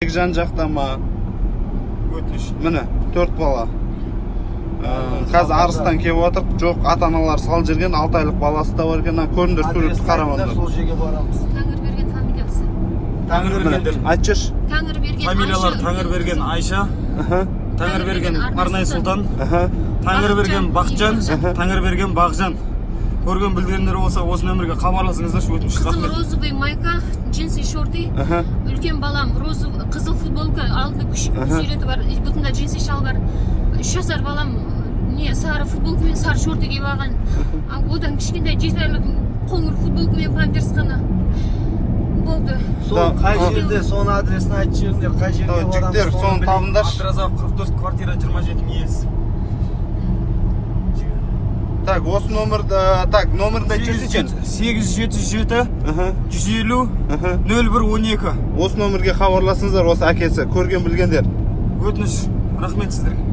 Жан жақта ма? Өтініш. Міне, төрт бала. Қазір Арыстан келіп жатыр. Жоқ, ата аналары салып жіберген, 6 айлық баласы да бар екен. Ана көріңдер суретті, Адресін айтыңдар, қарамаңдар. сол жерге барамыз. Тәңірберген фамилиясы. Тәңірбергендер. Міне, айтып жіберші. Тәңірберген. Фамилиялар Айша, Тәңірберген Айша, Тәңірберген Арнай Сұлтан, Аха. Тәңірберген Бақытжан, Бақытжан. Тәңірберген Бағжан. Көрген білгендер болса, осы нөмірге хабарласыңыздаршы, өтініш. Қызым Рахмет. розовый майка, джинсы, шорты. Үлкен балам розовый, қызыл футболка, алдында күшік суреті бар, и бұтында джинсы шалбар. 3 жасар балам не сары футболка мен сары шорты киіп алған. А одан кішкентай 7 айлық қоңыр футболка мен памперс қана болды. Сол Да, қай а. жерде, соның адресін айтып жіберіңдер, қай жерге Давай, барамыз. жігіттер, соны білейік. табыңдаршы. Абдыразақ 44, квартира 27 иесі. Так, осы номерді, так, номерді айтып жіберсейші. 877 150 01 12. Осы номерге хабарласыңыздар, осы әкесі көрген білгендер. Өтініш, рахмет сіздерге.